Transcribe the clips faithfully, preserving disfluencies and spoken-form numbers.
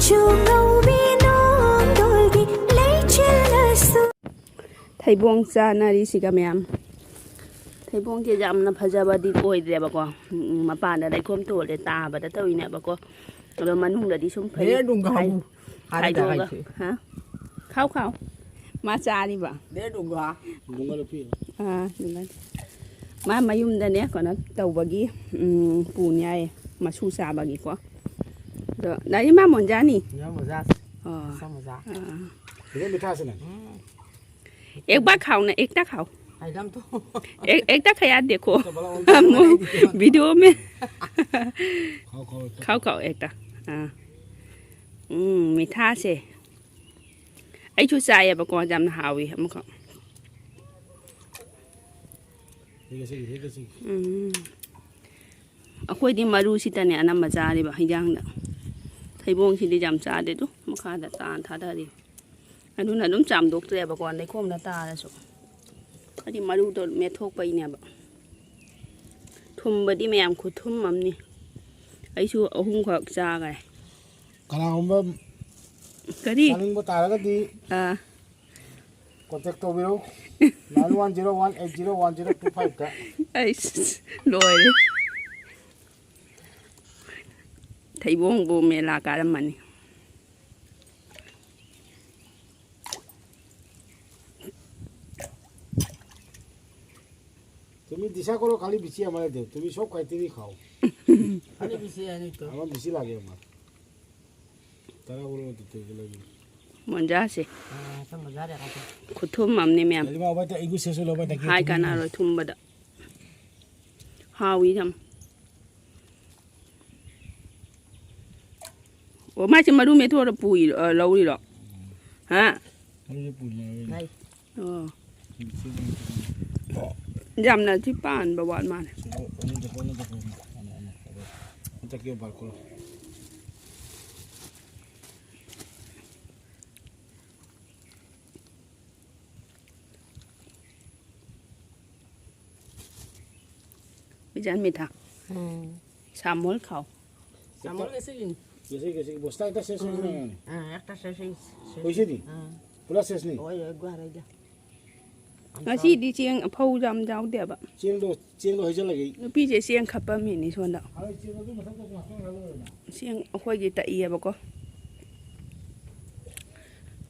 ꯆꯨ ꯀꯧꯕꯤ ꯅꯣꯡꯗꯣꯜꯒꯤ ꯂꯩꯆꯤꯜꯅꯁꯨ꯫ ꯊꯩꯕꯣꯡ ꯆꯥꯅꯔꯤꯁꯤꯒ ꯃꯌꯥꯝ꯫ ꯊꯩꯕꯣꯡꯁꯦ ꯌꯥꯝꯅ ꯐꯖꯕꯗꯤ ꯑꯣꯏꯗ꯭ꯔꯦꯕꯀꯣ꯫ ꯎꯝ, ꯃꯄꯥꯟꯗ ꯂꯩꯈꯣꯝ ꯇꯣꯜꯂꯦ, ꯇꯥꯕꯗ ꯇꯧꯔꯤꯅꯦꯕꯀꯣ꯫ ꯑꯗꯣ ꯃꯅꯨꯡꯗꯗꯤ ꯁꯨꯝ ꯐꯩ꯫ ꯅꯦ ꯑꯗꯨꯝ ꯈꯥꯏ-, ꯈꯥꯎ-, ꯈꯥꯏꯗ ꯈꯥꯏꯗꯣꯛꯑꯒ, ꯈꯥꯏꯁꯦ꯫ ꯍꯥ? ꯈꯥꯎ, ꯈꯥꯎ꯫ ꯃꯥ ꯆꯥꯔꯤꯕ꯫ ꯅꯦ ꯑꯗꯨꯝ ꯈꯥ-, ꯑꯗꯨꯝ ꯈꯥꯏ-, ꯑꯥ, ꯑꯗꯨꯃꯥꯏꯅ꯫ ꯃꯥ ꯃꯌꯨꯝꯗꯅꯦ ꯀꯩꯅꯣ ꯇꯧꯕꯒꯤ, ꯎꯝ, ꯄꯨꯅꯤ ꯍꯥꯏꯌꯦ, ꯃꯁꯨ ꯆꯥꯕꯒꯤꯀꯣ꯫ ꯑꯗꯣ ꯂꯥꯏꯔꯤꯛ ꯃꯥ ꯃꯣꯟꯖꯥꯅꯤ꯫ ꯌꯥꯝ ꯃꯖꯥ꯫ ꯑꯣ꯫ ꯁꯥ ꯃꯖꯥ꯫ ꯑꯥ꯫ ꯁꯤꯗ ꯃꯤꯊꯥꯁꯤꯅ꯫ ꯎꯝ꯫ एक बार खाओ ना, एकटा खाओ। एकदम तो। एक, एकटा खाया देखो। तो बोला, उनको हम बोला, वीडियो में। खाओ, खाओ, एकटा खाओ, खाओ। खाओ, एकटा। ꯑꯥ꯫ ꯎꯝ, ꯃꯤꯊꯥꯁꯦ꯫ ꯑꯩꯁꯨ ꯆꯥꯏꯌꯦꯕꯀꯣ, ꯌꯥꯝꯅ ꯍꯥꯎꯋꯤ ꯑꯃꯈꯛ꯫ ꯍꯦꯛꯑꯁꯤ, ꯍꯦꯛꯑꯁꯤ꯫ ꯎꯝ꯫ ꯑꯩꯈꯣꯏꯗꯤ ꯃꯔꯨꯁꯤꯇꯅꯦ ꯑꯅꯝꯕ ꯆꯥꯔꯤꯕ ꯍꯤꯟꯖꯥꯡꯗ꯫ ꯊꯩꯕꯣꯡꯁꯤꯗꯤ ꯌꯥꯝ ꯆꯥꯗꯦ, ꯑꯗꯨ ꯃꯈꯥꯗ ꯇꯥ ꯊꯥꯗꯔꯤ꯫ ꯑꯗꯨꯅ ꯑꯗꯨꯝ ꯆꯥꯝꯗꯣꯛꯇ꯭ꯔꯦꯕꯀꯣ, ꯂꯩꯈꯣꯝꯗ ꯇꯥꯔꯁꯨ꯫ ꯍꯥꯏꯗꯤ ꯃꯔꯨꯗꯣ ꯃꯦꯠꯊꯣꯛꯄꯩꯅꯦꯕ꯫ ꯊꯨꯝꯕꯗꯤ ꯃꯌꯥꯝ ꯈꯨꯊꯨꯝ ꯑꯃꯅꯤ꯫ ꯑꯩꯁꯨ ꯑꯍꯨꯝꯈꯛ ꯆꯥꯈ꯭ꯔꯦ꯫ ꯀꯅꯥꯒꯨꯝꯕ ꯀꯔꯤ? ꯆꯥꯅꯤꯡꯕ ꯇꯥꯔꯒꯗꯤ ꯑꯥ꯫ Contact ꯇꯧꯕꯤꯔꯧ꯫ Nine one zero one eight zero one zero two five ꯇ꯫ ꯑꯩꯁ, ꯂꯣꯏꯔꯦ꯫ ꯊꯩꯕꯣꯡꯕꯨ ꯃꯦꯂꯥ ꯀꯥꯔꯝꯃꯅꯤ꯫ তুমি দিশা করো, খালি বিচি আমারে দেও। তুমি সব খাইতে দি খাও। খালি বিচি আনি তো। আমার বিচি লাগে আমার। তারা বলো তো, তো এগুলো কি? ꯃꯣꯟꯖꯥꯁꯦ꯫ ꯑꯥ, ꯁꯨꯝꯕ ꯖꯥꯠ ꯌꯥꯝ ꯍꯥꯎꯇꯦ꯫ ꯈꯨꯊꯨꯝ ꯑꯃꯅꯦ ꯃꯌꯥꯝ꯫ ꯑꯗꯨ ꯃꯥ ꯍꯣꯏ ꯇ-, ꯑꯩꯒꯨ ꯁꯦꯁꯨ ꯂꯧꯕ ꯇ-, ꯍꯥꯏ ꯀꯥꯟꯅꯔꯣꯏ ꯊꯨꯝꯕꯗ꯫ ꯍꯥꯎꯏ ꯌꯥꯝ꯫ ꯑꯣ, ꯃꯥꯁꯦ ꯃꯔꯨ ꯃꯦꯠꯊꯣꯛꯑꯒ ꯄꯨꯏꯔꯣ, ꯑ, ꯂꯧꯔꯤꯔꯣ? ꯍꯥ? ꯃꯔꯨꯁꯦ ꯄꯨꯏꯅꯦ꯫ ꯑꯣ꯫ ꯌꯥꯝꯅꯗꯤ ꯄꯥꯟꯕ ꯋꯥꯠ ꯃꯥꯜꯂꯦ꯫ ꯍꯟꯗꯛꯀꯤ ꯕꯥꯔꯀꯣꯂꯣ꯫ ꯕꯤꯖꯥꯟ ꯃꯤꯊꯥ꯫ ꯎꯝ꯫ ꯁꯥꯃꯣꯜ ꯈꯥꯎ꯫ ꯁꯥꯃꯣꯜ ꯉꯁꯤꯒꯤꯅꯤ꯫ कैसे कैसे बस्ता एक सेस नहीं। हाँ, एक सेस। पैसे दी। हाँ। पूरा सेस नहीं। ओए, ओए, गुआ रह जा। ꯉꯁꯤꯗꯤ ꯆꯦꯡ ꯑꯐꯧ ꯌꯥꯝ ꯌꯥꯎꯗꯦꯕ꯫ ꯆꯦꯡꯗꯣ, ꯆꯦꯡꯗꯣ ꯍꯩꯖꯤꯜꯂꯒꯦ ꯑꯩ꯫ ꯅꯨꯄꯤꯁꯦ ꯆꯦꯡ ꯈꯞꯄꯝꯃꯤꯅꯤ ꯁꯣꯝꯗ꯫ ꯑꯩ ꯆꯦꯡ ꯑꯗꯨ ꯃꯊꯛꯇ ꯉꯥꯛꯇꯪ ꯉꯥꯏꯍꯥꯛ ꯂꯩꯔꯝꯃꯣ꯫ ꯆꯦꯡ ꯑꯩꯈꯣꯏꯒꯤ ꯇꯛꯏꯌꯦꯕꯀꯣ꯫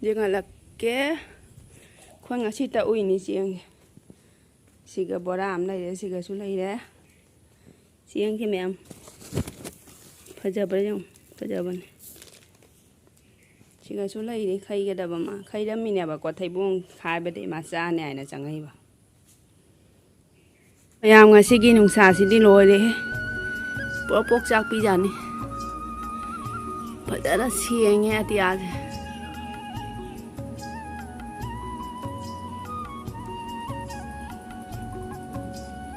ꯌꯦꯡꯍꯜꯂꯛꯀꯦ꯫ ꯑꯩꯈꯣꯏ ꯉꯁꯤ ꯇꯛꯎꯏꯅꯤ ꯆꯦꯡꯁꯦ꯫ ꯁꯤꯒ ꯕꯣꯔꯥ ꯑꯃ ꯂꯩꯔꯦ, ꯁꯤꯒꯁꯨ ꯂꯩꯔꯦ꯫ ꯆꯦꯡꯁꯦ ꯃꯌꯥꯝ ꯐꯖꯕ꯭ꯔꯥ ꯌꯦꯡꯉꯨ, ꯐꯖꯕꯅꯦ꯫ ꯁꯤꯒꯁꯨ ꯂꯩꯔꯤ, ꯈꯩꯒꯗꯕ ꯑꯃ꯫ ꯈꯩꯔꯝꯃꯤꯅꯦꯕꯀꯣ, ꯊꯩꯕꯣꯡ ꯈꯥꯏꯕꯗ ꯏꯃꯥ ꯆꯥꯅꯤ ꯍꯥꯏꯅ ꯆꯪꯉꯛꯏꯕ꯫ ꯃꯌꯥꯝ, ꯉꯁꯤꯒꯤ ꯅꯨꯡꯁꯥꯁꯤꯗꯤ ꯂꯣꯏꯔꯦꯍꯦ, ꯄ꯭ꯔꯣꯛ ꯄ꯭ꯔꯣꯛ ꯆꯥꯛꯄꯤꯖꯥꯠꯅꯤ꯫ ꯐꯖꯅ ꯁꯦꯡꯉꯦ ꯑꯇꯤꯌꯥꯁꯦ꯫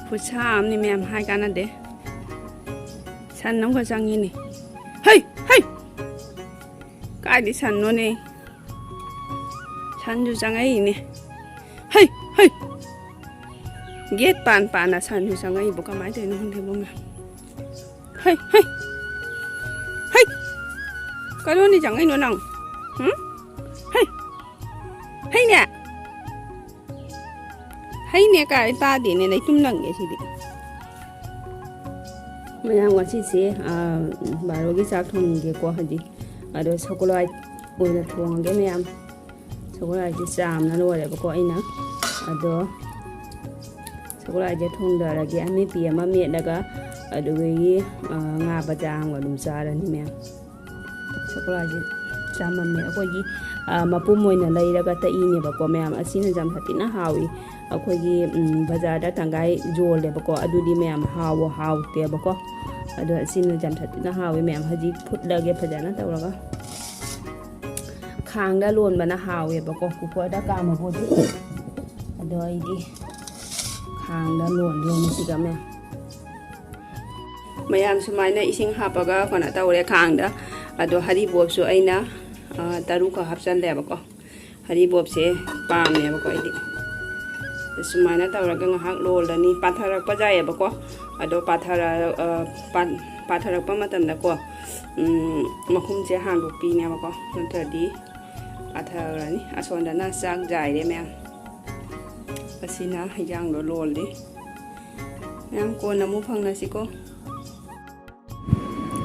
ꯈꯨꯠꯁꯥ ꯑꯃꯅꯤ ꯃꯌꯥꯝ, ꯍꯥꯏ ꯀꯥꯟꯅꯗꯦ꯫ ꯁꯟ ꯑꯃꯒ ꯆꯪꯉꯤꯅꯦ꯫ ꯍꯩ! ꯍꯩ! ꯀꯥꯏꯗꯤ ꯁꯟꯅꯣꯅꯦ? ꯁꯟꯁꯨ ꯆꯪꯉꯛꯏꯅꯦ꯫ ꯍꯩ! ꯍꯩ! ꯒꯦꯠ ꯄꯥꯟ ꯄꯥꯟꯅ ꯁꯟꯁꯨ ꯆꯪꯉꯛꯏꯕꯣ? ꯀꯃꯥꯏꯅ ꯇꯧꯔꯤꯅꯣ ꯈꯪꯗꯦ ꯃꯣꯏ ꯃꯌꯥꯝ꯫ ꯍꯩ! ꯍꯩ! ꯍꯩ! ꯀꯗꯣꯝꯗꯤ ꯆꯪꯉꯛꯏꯅꯣ ꯅꯪ? ꯍꯨꯝ? ꯍꯩ! ꯍꯩꯅꯦ! ꯍꯩꯅꯦ ꯀꯥꯏ ꯇꯥꯗꯦꯅꯦ, ꯂꯩꯇꯨꯝ ꯂꯪꯉꯦ ꯁꯤꯗꯤ꯫ ꯃꯌꯥꯝ ꯉꯁꯤꯁꯦ, ꯑꯥ, ꯕꯥꯔꯣꯒꯤ ꯆꯥꯛ ꯊꯣꯡꯒꯦꯀꯣ, ꯍꯥꯏꯗꯤ꯫ ꯑꯗꯣ ꯁꯒꯣꯜꯍꯋꯥꯏ ꯑꯣꯏꯅ ꯊꯣꯡꯉꯒꯦ ꯃꯌꯥꯝ꯫ ꯁꯒꯣꯜꯍꯋꯥꯏꯁꯦ ꯆꯥꯝꯅ ꯂꯣꯏꯔꯦꯕꯀꯣ ꯑꯩꯅ꯫ ꯑꯗꯣ ꯁꯒꯣꯜꯍꯋꯥꯏꯁꯦ ꯊꯣꯡꯗꯔꯒꯦ, ꯑꯃꯦꯠꯄꯤ ꯑꯃ ꯃꯦꯠꯂꯒ, ꯑꯗꯨꯗꯒꯤ, ꯑꯥ, ꯉꯥ ꯕꯖꯥ ꯑꯃꯒ ꯑꯗꯨꯝ ꯆꯥꯔꯅꯤ ꯃꯌꯥꯝ꯫ ꯁꯒꯣꯜꯍꯋꯥꯏꯁꯦ ꯆꯥꯃꯝꯃꯦ꯫ ꯑꯩꯈꯣꯏꯒꯤ, ꯑ, ꯃꯄꯨꯝ ꯑꯣꯏꯅ ꯂꯩꯔꯒ ꯇꯛꯏꯅꯦꯕꯀꯣ ꯃꯌꯥꯝ꯫ ꯑꯁꯤꯅ ꯌꯥꯝ ꯁꯥꯊꯤꯅ ꯍꯥꯎꯏ꯫ ꯑꯩꯈꯣꯏꯒꯤ, ꯎꯝ, ꯕꯖꯥꯔꯗ ꯇꯪꯈꯥꯏ ꯌꯣꯜꯂꯦꯕꯀꯣ꯫ ꯑꯗꯨꯗꯤ ꯃꯌꯥꯝ ꯍꯥꯎꯕ ꯍꯥꯎꯇꯦꯕꯀꯣ꯫ ꯑꯗꯣ ꯑꯁꯤꯅ ꯌꯥꯝ ꯁꯥꯊꯤꯅ ꯍꯥꯎꯏ ꯃꯌꯥꯝ꯫ ꯍꯧꯖꯤꯛ ꯐꯨꯠꯂꯒꯦ ꯐꯖꯅ ꯇꯧꯔꯒ꯫ ꯈꯥꯡꯗ ꯂꯣꯟꯕꯅ ꯍꯥꯎꯋꯦꯕꯀꯣ, ꯀꯨꯀꯔꯗ ꯀꯥꯝꯃꯕꯨꯗꯤ꯫ ꯑꯗꯣ ꯑꯩꯗꯤ ꯈꯥꯡꯗ ꯂꯣꯟꯗꯣꯏꯅꯤ ꯁꯤꯒ ꯃꯌꯥꯝ꯫ ꯃꯌꯥꯝ ꯁꯨꯃꯥꯏꯅ ꯏꯁꯤꯡ ꯍꯥꯞꯄꯒ ꯀꯩꯅꯣ ꯇꯧꯔꯦ ꯈꯥꯡꯗ꯫ ꯑꯗꯣ ꯍꯔꯤꯕꯣꯞꯁꯨ ꯑꯩꯅ, ꯑ, ꯇꯔꯨꯛꯈꯛ ꯍꯥꯞꯆꯜꯂꯦꯕꯀꯣ꯫ ꯍꯔꯤꯕꯣꯞꯁꯦ ꯄꯥꯝꯃꯦꯕꯀꯣ ꯑꯩꯗꯤ꯫ ꯁꯨꯃꯥꯏꯅ ꯇꯧꯔꯒ ꯉꯥꯏꯍꯥꯛ ꯂꯣꯜꯂꯅꯤ꯫ ꯄꯥꯊꯔꯛꯄ ꯌꯥꯏꯌꯦꯕꯀꯣ꯫ ꯑꯗꯣ ꯄꯥꯊꯔ-, ꯑ, ꯄꯥ-, ꯄꯥꯊꯔꯛꯄ ꯃꯇꯝꯗꯀꯣ, ꯎꯝ, ꯃꯈꯨꯝꯁꯦ ꯍꯥꯡꯗꯣꯛꯄꯤꯅꯦꯕꯀꯣ, ꯅꯠꯇ꯭ꯔꯗꯤ ꯄꯥꯊꯔꯅꯤ꯫ ꯑꯁꯣꯝꯗꯅ ꯆꯥꯛ ꯌꯥꯏꯔꯦ ꯃꯌꯥꯝ꯫ ꯑꯁꯤꯅ ꯍꯩꯖꯥꯡꯗꯣ ꯂꯣꯜꯂꯤ꯫ ꯃꯌꯥꯝ ꯀꯣꯟꯅ ꯑꯃꯨꯛ ꯐꯪꯅꯁꯤꯀꯣ꯫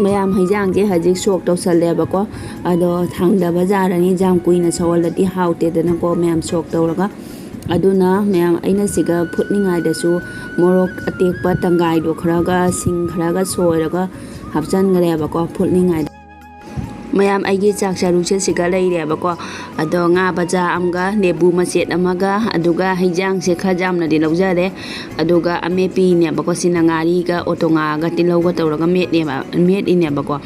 ꯃꯌꯥꯝ, ꯍꯩꯖꯥꯡꯁꯦ ꯍꯧꯖꯤꯛ ꯁꯣꯛ ꯇꯧꯁꯜꯂꯦꯕꯀꯣ꯫ ꯑꯗꯣ ꯊꯥꯡꯗꯕ ꯌꯥꯔꯅꯤ, ꯌꯥꯝ ꯀꯨꯏꯅ ꯁꯧꯍꯜꯂꯗꯤ ꯍꯥꯎꯇꯦꯗꯅꯀꯣ ꯃꯌꯥꯝ, ꯁꯣꯛ ꯇꯧꯔꯒ꯫ ꯑꯗꯨꯅ ꯃꯌꯥꯝ, ꯑꯩꯅ ꯁꯤꯒ ꯐꯨꯠꯅꯤꯡꯉꯥꯏꯗꯁꯨ ꯃꯣꯔꯣꯛ ꯑꯇꯦꯛꯄ ꯇꯪꯒꯥꯏꯗꯣ ꯈꯔꯒ ꯁꯤꯡ ꯈꯔꯒ ꯁꯣꯏꯔꯒ ꯍꯥꯞꯆꯟꯈ꯭ꯔꯦꯕꯀꯣ ꯐꯨꯠꯅꯤꯡꯉꯥꯏꯗ꯫ ꯃꯌꯥꯝ, ꯑꯩꯒꯤ ꯆꯥꯛ ꯆꯔꯨꯁꯦ ꯁꯤꯒ ꯂꯩꯔꯦꯕꯀꯣ꯫ ꯑꯗꯣ ꯉꯥ ꯕꯖꯥ ꯑꯃꯒ, ꯂꯦꯕꯨ ꯃꯆꯦꯠ ꯑꯃꯒ, ꯑꯗꯨꯒ ꯍꯩꯖꯥꯡꯁꯦ ꯈꯔ ꯌꯥꯝꯅꯗꯤ ꯂꯧꯖꯔꯦ꯫ ꯑꯗꯨꯒ ꯑꯃꯦꯠꯄꯤꯅꯦꯕꯀꯣ, ꯁꯤꯅ ꯉꯥꯔꯤꯒ ꯑꯣꯇꯣꯉꯥꯒ ꯇꯤꯜꯍꯧꯒ ꯇꯧꯔꯒ ꯃꯦꯠꯅꯦꯕ, ꯃꯦꯠꯂꯤꯅꯦꯕꯀꯣ꯫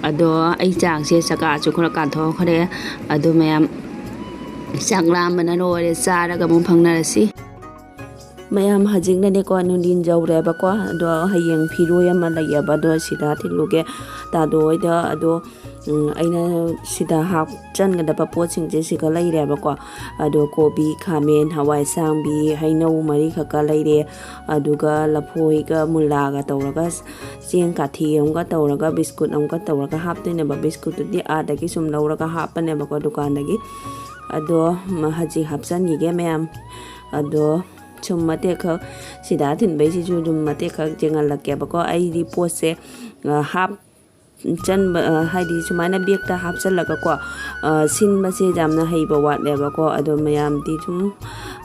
ꯑꯗꯣ ꯑꯩ ꯆꯥꯛꯁꯦ ꯆꯀꯥꯁꯨ ꯈꯔ ꯀꯥꯊꯣꯛꯈ꯭ꯔꯦ꯫ ꯑꯗꯣ ꯃꯌꯥꯝ, ꯆꯥꯛ ꯂꯥꯝꯕꯅ ꯂꯣꯏꯔꯦ꯫ ꯆꯥꯔꯒ ꯑꯃꯨꯛ ꯐꯪꯅꯔꯁꯤ꯫ ꯃꯌꯥꯝ, ꯍꯧꯖꯤꯛꯅꯅꯦꯀꯣ, ꯅꯨꯡꯊꯤꯟ ꯌꯧꯔꯦꯕꯀꯣ꯫ ꯑꯗꯣ ꯍꯌꯦꯡ ꯐꯤꯔꯣꯏ ꯑꯃ ꯂꯩꯌꯦꯕ, ꯑꯗꯣ ꯁꯤꯗ ꯊꯤꯜꯂꯨꯒꯦ ꯇꯥꯗꯣ ꯍꯣꯏꯗ꯫ ꯑꯗꯣ, ꯎꯝ, ꯑꯩꯅ ꯁꯤꯗ ꯍꯥꯞꯆꯟꯒꯗꯕ ꯄꯣꯠꯁꯤꯡꯁꯦ ꯁꯤꯒ ꯂꯩꯔꯦꯕꯀꯣ꯫ ꯑꯗꯣ ꯀꯣꯕꯤ, ꯈꯥꯃꯦꯟ, ꯍꯋꯥꯏ ꯑꯁꯥꯡꯕꯤ, ꯍꯩꯅꯧ ꯃꯔꯤꯈꯛꯀ ꯂꯩꯔꯦ꯫ ꯑꯗꯨꯒ ꯂꯐꯣꯏꯒ ꯃꯨꯂꯥꯒ ꯇꯧꯔꯒ, ꯆꯦꯡ ꯀꯥꯊꯤ ꯑꯃꯒ ꯇꯧꯔꯒ, ꯕꯤꯁꯀꯨꯠ ꯑꯃꯒ ꯇꯧꯔꯒ ꯍꯥꯞꯇꯣꯏꯅꯦꯕ꯫ ꯕꯤꯁꯀꯨꯠꯇꯨꯗꯤ ꯑꯥꯗꯒꯤ ꯁꯨꯝ ꯂꯧꯔꯒ ꯍꯥꯞꯄꯅꯦꯕꯀꯣ ꯗꯨꯀꯥꯟꯗꯒꯤ꯫ ꯑꯗꯣ ꯃ-, ꯍꯧꯖꯤꯛ ꯍꯥꯞꯆꯟꯈꯤꯒꯦ ꯃꯌꯥꯝ꯫ ꯑꯗꯣ ꯁꯨꯝ ꯃꯇꯦꯛ ꯈꯛ, ꯁꯤꯗ ꯊꯤꯟꯕꯩꯁꯤꯁꯨ ꯑꯗꯨꯝ ꯃꯇꯦꯛ ꯈꯛ ꯌꯦꯡꯍꯜꯂꯛꯀꯦꯕꯀꯣ꯫ ꯑꯩꯗꯤ ꯄꯣꯠꯁꯦ, ꯑ, ꯍꯥꯞ-, ꯆꯟꯕ, ꯑ, ꯍꯥꯏꯗꯤ ꯁꯨꯃꯥꯏꯅ ꯕꯦꯛꯇ ꯍꯥꯞꯆꯜꯂꯒꯀꯣ, ꯑ, ꯁꯤꯟꯕꯁꯦ ꯌꯥꯝꯅ ꯍꯩꯕ ꯋꯥꯠꯂꯦꯕꯀꯣ꯫ ꯑꯗꯣ ꯃꯌꯥꯝꯗꯤ ꯁꯨꯝ,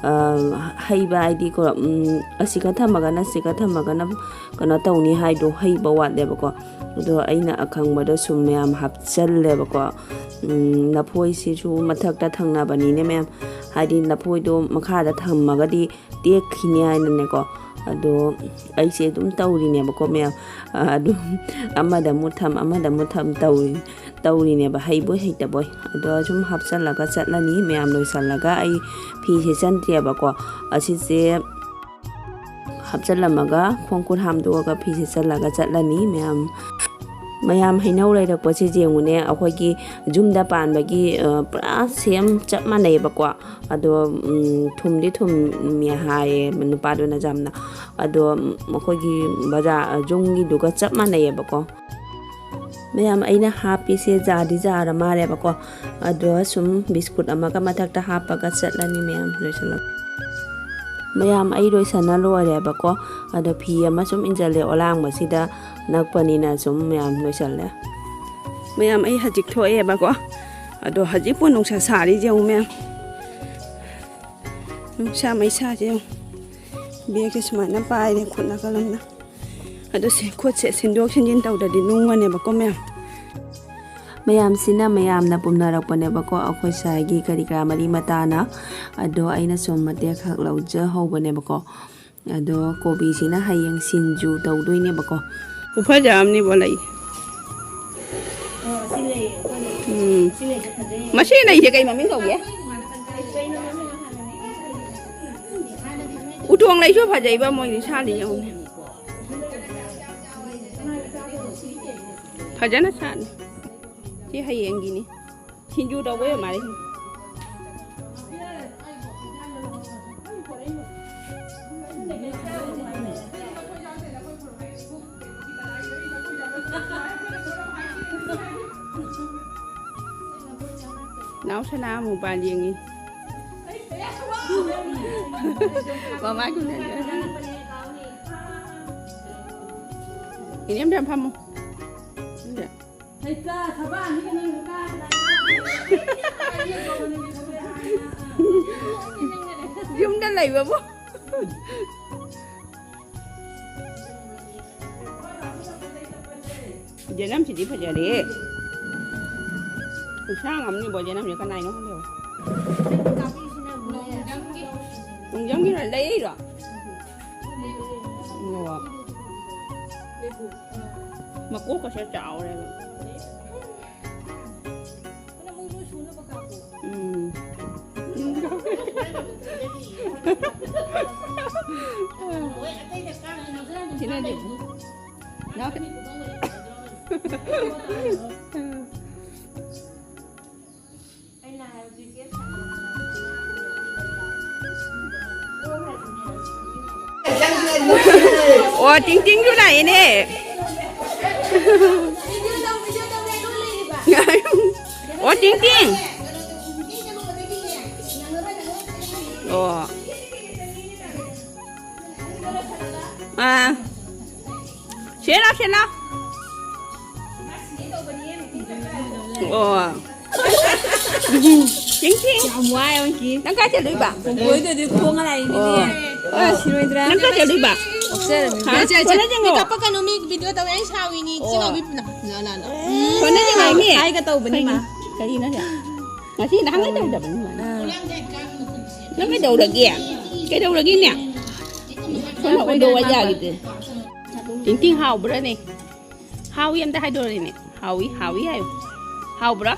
ꯑ, ꯍꯩꯕ ꯍꯥꯏꯗꯤꯀꯣ, ꯎꯝ, ꯑꯁꯤꯒ ꯊꯝꯃꯒꯅ, ꯁꯤꯒ ꯊꯝꯃꯒꯅ ꯀꯩꯅꯣ ꯇꯧꯅꯤ ꯍꯥꯏꯗꯣ ꯍꯩꯕ ꯋꯥꯠꯂꯦꯕꯀꯣ꯫ ꯑꯗꯣ ꯑꯩꯅ ꯑꯈꯪꯕꯗꯣ ꯁꯨꯝ ꯃꯌꯥꯝ ꯍꯥꯞꯆꯜꯂꯦꯕꯀꯣ꯫ ꯎꯝ, ꯂꯐꯣꯏꯁꯤꯁꯨ ꯃꯊꯛꯇ ꯊꯪꯅꯕꯅꯤꯅꯦ ꯃꯌꯥꯝ꯫ ꯍꯥꯏꯗꯤ ꯂꯐꯣꯏꯗꯣ ꯃꯈꯥꯗ ꯊꯝꯃꯒꯗꯤ ꯇꯦꯛꯈꯤꯅꯤ ꯍꯥꯏꯅꯅꯦꯀꯣ꯫ ꯑꯗꯣ ꯑꯩꯁꯦ ꯑꯗꯨꯝ ꯇꯧꯔꯤꯅꯦꯕꯀꯣ ꯃꯌꯥꯝ꯫ ꯑ, ꯑꯗꯨꯝ ꯑꯃꯗ ꯑꯃꯨꯛ ꯊꯝ, ꯑꯃꯗ ꯑꯃꯨꯛ ꯊꯝ ꯇꯧꯔꯤ, ꯇꯧꯔꯤꯅꯦꯕ, ꯍꯩꯕꯣꯏ ꯍꯩꯇꯕꯣꯏ꯫ ꯑꯗꯣ ꯁꯨꯝ ꯍꯥꯞꯆꯜꯂꯒ ꯆꯠꯂꯅꯤ꯫ ꯃꯌꯥꯝ, ꯂꯣꯏꯁꯜꯂꯒ ꯑꯩ ꯐꯤꯁꯦ ꯆꯟꯗ꯭ꯔꯦꯕꯀꯣ꯫ ꯑꯁꯤꯁꯦ ꯍꯥꯞꯆꯜꯂꯝꯃꯒ ꯈꯣꯡ ꯈꯨꯠ ꯍꯥꯝꯗꯣꯛꯑꯒ ꯐꯤꯁꯦ ꯆꯜꯂꯒ ꯆꯠꯂꯅꯤ ꯃꯌꯥꯝ꯫ ꯃꯌꯥꯝ, ꯍꯩꯅꯧ ꯂꯩꯔꯛꯄꯁꯦ ꯌꯦꯡꯉꯨꯅꯦ, ꯑꯩꯈꯣꯏꯒꯤ ꯌꯨꯝꯗ ꯄꯥꯟꯕꯒꯤ, ꯑ, ꯄꯨꯔꯥ ꯁꯦꯝ ꯆꯞ ꯃꯥꯟꯅꯩꯌꯦꯕꯀꯣ꯫ ꯑꯗꯣ, ꯎꯝ, ꯊꯨꯝꯗꯤ ꯊꯨꯝꯃꯦ ꯍꯥꯏꯌꯦ ꯅꯨꯄꯥꯗꯨꯅ ꯌꯥꯝꯅ꯫ ꯑꯗꯣ, ꯎꯝ, ꯑꯩꯈꯣꯏꯒꯤ ꯕꯖꯥꯔ, ꯌꯨꯝꯒꯤꯗꯨꯒ ꯆꯞ ꯃꯥꯟꯅꯩꯌꯦꯕꯀꯣ꯫ ꯃꯌꯥꯝ, ꯑꯩꯅ ꯍꯥꯞꯄꯤꯁꯦ ꯖꯥꯗꯤ ꯖꯥꯔ ꯃꯥꯜꯂꯦꯕꯀꯣ꯫ ꯑꯗꯣ ꯁꯨꯝ ꯕꯤꯁꯀꯨꯠ ꯑꯃꯒ ꯃꯊꯛꯇ ꯍꯥꯞꯄꯒ ꯆꯠꯂꯅꯤ ꯃꯌꯥꯝ, ꯂꯣꯏꯁꯤꯜꯂꯒ꯫ ꯃꯌꯥꯝ, ꯑꯩ ꯂꯣꯏꯁꯟꯅ ꯂꯣꯏꯔꯦꯕꯀꯣ꯫ ꯑꯗꯣ ꯐꯤ ꯑꯃ ꯁꯨꯝ ꯏꯟꯖꯜꯂꯦ, ꯑꯣꯂꯥꯡꯕꯁꯤꯗ ꯅꯛꯄꯅꯤꯅ ꯁꯨꯝ ꯃꯌꯥꯝ ꯂꯣꯏꯁꯜꯂꯦ꯫ ꯃꯌꯥꯝ, ꯑꯩ ꯍꯧꯖꯤꯛ ꯊꯣꯛꯑꯦꯕꯀꯣ꯫ ꯑꯗꯣ ꯍꯧꯖꯤꯛꯄꯨ ꯅꯨꯡꯁꯥ ꯁꯥꯔꯤꯁꯦ ꯌꯦꯡꯉꯨ ꯃꯌꯥꯝ꯫ ꯅꯨꯡꯁꯥ ꯃꯩꯁꯥꯁꯦ ꯌꯦꯡꯉꯨ꯫ ꯕꯦꯒꯁꯦ ꯁꯨꯃꯥꯏꯅ ꯄꯥꯏꯔꯦ ꯈꯨꯠꯅ ꯀꯂꯝꯅ꯫ ꯑꯗꯣ ꯁꯤ ꯈꯨꯠꯁꯦ ꯁꯤꯟꯗꯣꯛ ꯁꯤꯟꯖꯤꯟ ꯇꯧꯗ꯭ꯔꯗꯤ ꯅꯨꯡꯉꯅꯦꯕꯀꯣ ꯃꯌꯥꯝ꯫ ꯃꯌꯥꯝꯁꯤꯅ ꯃꯌꯥꯝꯅ ꯄꯨꯝꯅꯔꯛꯄꯅꯦꯕꯀꯣ, ꯑꯩꯈꯣꯏ ꯁ꯭ꯋꯥꯏꯒꯤ ꯀꯔꯤ ꯀꯔꯥ ꯃꯔꯤ ꯃꯇꯥꯅ꯫ ꯑꯗꯣ ꯑꯩꯅ ꯁꯨꯝ ꯃꯇꯦꯛ ꯈꯛ ꯂꯧꯖꯍꯧꯕꯅꯦꯕꯀꯣ꯫ ꯑꯗꯣ ꯀꯣꯕꯤꯁꯤꯅ ꯍꯌꯦꯡ ꯁꯤꯡꯖꯨ ꯇꯧꯗꯣꯏꯅꯦꯕꯀꯣ꯫ ꯈꯨꯐꯖ ꯑꯃꯅꯤꯕꯣ ꯂꯩ꯫ ꯎꯝ꯫ ꯃꯁꯤ ꯂꯩꯁꯦ ꯀꯩ ꯃꯃꯤꯡ ꯀꯧꯒꯦ? ꯎꯇꯣꯡ ꯂꯩꯁꯨ ꯐꯖꯩꯕ, ꯃꯣꯏꯒꯤ ꯁꯥꯠꯂꯤ ꯌꯦꯡꯉꯨꯅꯦ꯫ ꯐꯖꯅ ꯁꯥꯠꯂꯤ꯫ ꯁꯤ ꯍꯌꯦꯡꯒꯤꯅꯤ꯫ ꯁꯤꯡꯖꯨ ꯇꯧꯕ ꯌꯥꯝ ꯃꯥꯜꯂꯦ꯫ ꯅꯥꯎ ꯁꯅꯥ ꯑꯃꯨꯛ ꯄꯥꯟ ꯌꯦꯡꯉꯤ꯫ ꯃꯃꯥꯏ ꯀꯨꯝꯅ꯫ ꯏꯅꯦꯝ ꯐꯝꯃꯨ꯫ ꯁꯤꯗ꯫ ꯍꯩꯇꯥ, ꯊꯕꯥꯛ ꯑꯅꯤꯒ ꯅꯪ ꯀꯥ-, ꯌꯨꯝꯗ ꯂꯩꯕꯕꯨ꯫ ꯖꯦꯅꯝꯁꯤꯗꯤ ꯐꯖꯔꯦ꯫ ꯈꯨꯁꯥꯡ ꯑꯃꯅꯤꯕꯣ ꯖꯦꯅꯝꯁꯦ, ꯀꯅꯥꯏꯅꯣ ꯈꯪꯗꯦ꯫ ꯅꯣꯡꯖꯝꯒꯤꯔꯣ? ꯂꯩꯔꯤꯔꯣ? ꯑꯣ꯫ ꯃꯀꯣꯛꯀꯁꯦ ꯆꯥꯎꯔꯦꯕ꯫ ꯎꯝ꯫ ꯁꯤꯅꯗꯤ꯫ ꯑꯣ, ꯇꯤꯡ ꯇꯤꯡꯁꯨ ꯂꯥꯛꯑꯦꯅꯦ꯫ ꯑꯣ, ꯇꯤꯡ ꯇꯤꯡ꯫ ꯑꯣ꯫ ꯑꯥ꯫ ꯁꯦ ꯂꯥꯎ, ꯁꯦ ꯂꯥꯎ꯫ ꯑꯣ꯫ ꯇꯤꯡ ꯇꯤꯡ꯫ ꯌꯥꯝ ꯋꯥꯏ, ꯑꯃꯨꯛꯀꯤ꯫ ꯅꯪ ꯀꯥꯏ ꯆꯠꯂꯨꯏꯕ? ꯀꯣꯏꯗꯗꯤ ꯈꯣꯡꯉ ꯂꯥꯛꯏꯅꯤꯅꯦ꯫ ꯑꯣ꯫ ꯑ, ꯁꯤꯔꯣꯏꯗ꯭ꯔꯥ? ꯅꯪ ꯀꯥꯏ ꯆꯠꯂꯨꯏꯕ? ꯑꯣꯛꯆꯔꯝꯃꯤ꯫ ꯍꯥ? ꯆꯦ, ꯆꯦ, ꯀꯣꯟꯅ ꯌꯦꯡꯉꯣ꯫ ꯃꯤꯀꯞ ꯄꯛꯀꯅꯨ, ꯃꯤ ꯚꯤꯗꯤꯑꯣ ꯇꯧꯋꯦ, ꯑꯩ ꯁꯥꯎꯏꯅꯤ꯫ ꯆꯦ ꯑꯣ꯫ ꯅꯥꯎꯕꯤ, ꯅ-, ꯅ-, ꯅ-, ꯅ-, ꯎꯝ꯫ ꯀꯣꯟꯅ ꯌꯦꯡꯉꯣ, ꯃꯤ꯫ ꯍꯥꯏꯒ ꯇꯧꯕꯅꯤ, ꯃꯥ꯫ ꯀꯔꯤꯅꯣ ꯁꯦ? ꯉꯁꯤ ꯅꯍꯥꯟꯒꯩ ꯇꯧꯗꯕꯅꯤ, ꯃꯥ꯫ ꯑꯥ꯫ ꯅꯪ ꯀꯩꯗꯧꯔꯒꯦ? ꯀꯩꯗꯧꯔꯒꯦꯅꯦ? ꯁꯣꯝꯗ ꯑꯣꯟꯗꯣꯛꯑ ꯌꯥꯈꯤꯗꯦ꯫ ꯇꯤꯡꯇꯤꯡ ꯍꯥꯎꯕ꯭ꯔꯥꯅꯦ? ꯍꯥꯎꯏ ꯑꯝꯇ ꯍꯥꯏꯗꯣꯔꯛꯏꯅꯦ꯫ ꯍꯥꯎꯏ, ꯍꯥꯎꯏ ꯍꯥꯏꯌꯨ꯫ ꯍꯥꯎꯕ꯭ꯔꯥ?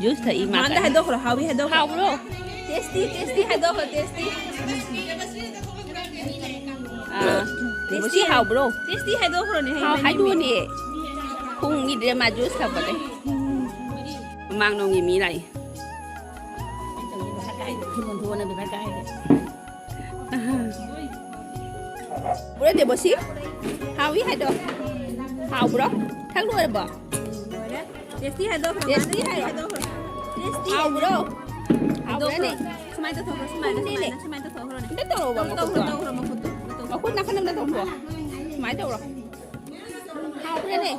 ꯖꯨꯁ ꯊꯛꯏ ꯃꯥ꯫ ꯃꯥꯟꯗ ꯍꯥꯏꯗꯣꯛꯈ꯭ꯔꯣ, ꯍꯥꯎꯏ ꯍꯥꯏꯗꯣꯛꯈ꯭ꯔꯣ꯫ ꯍꯥꯎꯕ꯭ꯔꯣ? ꯇꯦꯁꯇꯤ, ꯇꯦꯁꯇꯤ ꯍꯥꯏꯗꯣꯛꯈ꯭ꯔꯣ, ꯇꯦꯁꯇꯤ꯫ ꯑꯥ, ꯇꯦꯁꯇꯤ ꯁꯤ ꯍꯥꯏ-, ꯍꯥꯎꯕ꯭ꯔꯣ? ꯇꯦꯁꯇꯤ ꯍꯥꯏꯗꯣꯛꯈ꯭ꯔꯣꯅꯦ, ꯍꯩ ꯍꯥꯎ, ꯃꯍꯤ ꯍꯥꯏꯗꯣꯛꯑꯣꯅꯦ꯫ ꯃꯤ꯫ ꯈꯣꯡꯒꯤꯗ꯭ꯔꯦ ꯃꯥ ꯖꯨꯁ ꯊꯛꯄꯗꯩ꯫ ꯃꯃꯥꯡꯂꯣꯝꯒꯤ ꯃꯤ ꯂꯥꯛꯏ꯫ ꯕ꯭ꯔꯣ ꯗꯦꯕꯣꯁꯤ, ꯍꯥꯎꯏ ꯍꯥꯏꯗꯣ꯫ ꯍꯥꯎꯕ꯭ꯔꯣ? ꯊꯛ ꯂꯣꯏꯔꯕꯣ? ꯂꯣꯏꯔꯦ꯫ ꯇꯦꯁꯇꯤ ꯍꯥꯏꯗꯣꯛꯈ꯭ꯔꯣ, ꯇꯦꯁꯇꯤ ꯃꯥꯅ ꯍꯥꯏꯌꯣ꯫ ꯍꯥꯏꯗꯣꯛꯈ꯭ꯔꯣ꯫ ꯇꯦꯁꯇꯤ ꯍꯥꯎꯕ꯭ꯔꯣ? ꯍꯥꯏꯗꯣꯛꯈ꯭ꯔꯣ꯫ ꯍꯥꯎꯕ꯭ꯔꯥꯅꯦ? ꯁꯨꯃꯥꯏꯅ ꯇꯧꯊꯣꯛꯈ꯭ꯔꯣ, ꯁꯨꯃꯥꯏꯅ, ꯈꯨꯝꯗꯦꯅꯦ꯫ ꯁꯨꯃꯥꯏꯅ, ꯁꯨꯃꯥꯏꯅ ꯇꯧꯊꯣꯛꯈ꯭ꯔꯣꯅꯦ꯫ ꯑꯝꯇ ꯇꯧꯔꯛꯑꯣꯕ ꯇꯧꯈ꯭ꯔꯣ, ꯃꯈꯨꯠꯇꯣ꯫ ꯇꯧꯈ꯭ꯔꯣ, ꯃꯈꯨꯠꯇꯣ꯫ ꯃꯈꯨꯠ ꯅꯥꯀꯟ ꯑꯝꯗ ꯇꯧꯊꯣꯛꯑꯣ꯫ ꯁꯨꯃꯥꯏꯅ ꯇꯧꯔꯣ꯫ ꯍꯥꯎꯕ꯭ꯔꯥꯅꯦ?